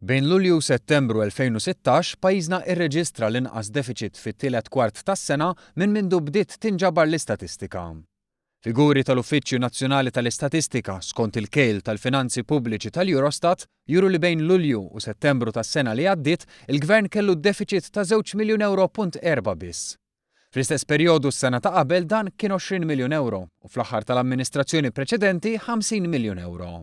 Bejn Lulju u Settembru 2016, pajjiżna irreġistra l-inqas defiċit fit-tielet kwart tas-sena minn mindu bdiet tinġabar l-istatistika. Figuri tal-Uffiċċju Nazzjonali tal-Istatistika skont il-kejl tal-finanzi pubbliċi tal-Eurostat juru li bejn Lulju u Settembru tas-sena li għaddiet, il-Gvern kellu defiċit ta' żewġ miljun ewro punt erba' biss. Fl-istess perjodu s-sena ta' qabel dan kien 20 miljun ewro u fl-aħħar tal-amministrazzjoni preċedenti 50 miljun ewro.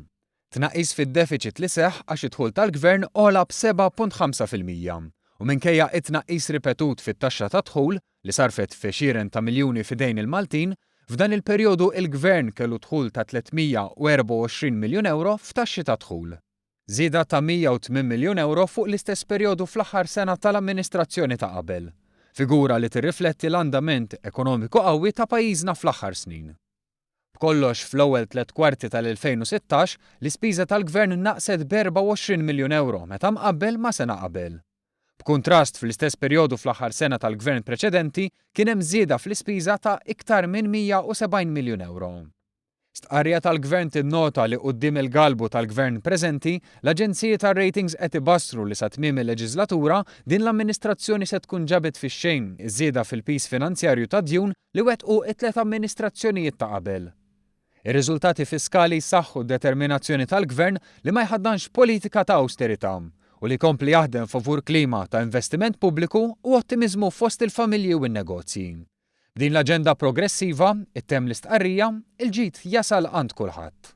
Tnaqqis fid-defiċit li seħħ għax id-dħul tal-Gvern għola b'7.5%. U minkejja it-tnaqqis ripetut fit-taxxa tad-dħul, li sarfet f'għexieren ta' miljuni f'idejn il-Maltin, f'dan il-perjodu il-Gvern kellu dħul ta' 324 miljun ewro f'taxxi tad-dħul. Żieda ta' 108 miljun ewro fuq l-istess perjodu fl-aħħar sena tal-amministrazzjoni ta' qabel. Figura li tirrifletti l-andament ekonomiku qawwi ta' pajjiżna fl-aħħar snin. B'kollox, fl-ewwel tlett kwarti tal-2016, l-ispiża tal-Gvern naqset b'24 miljun ewro meta mqabbel ma' sena qabel. B'kuntrast, fl-istess perjodu fl-aħħar sena tal-Gvern preċedenti kien hemm żieda fl-ispiża ta' iktar minn 170 miljun ewro. Stqarrija tal-Gvern tinnota li quddiem il-galbu tal-Gvern preżenti, l-aġenziji tar-ratings qed ibassru li sa tmiem il-leġiżlatura din l-amministrazzjoni se tkun ġabet fix-xejn iż-żieda fil-piż finanzjarju tad-djun li wettqu t-tliet amministrazzjonijiet ta' qabel. Ir-riżultati fiskali jsaħħu d-determinazzjoni tal-Gvern li ma jħaddanx politika ta' awsterità u li jkompli jaħdem favur klima ta' investiment pubbliku u ottimiżmu fost il-familji u n-negozji. B'din l-aġenda progressiva, ittemm l-istqarrija, il-ġid jasal għand kulħadd.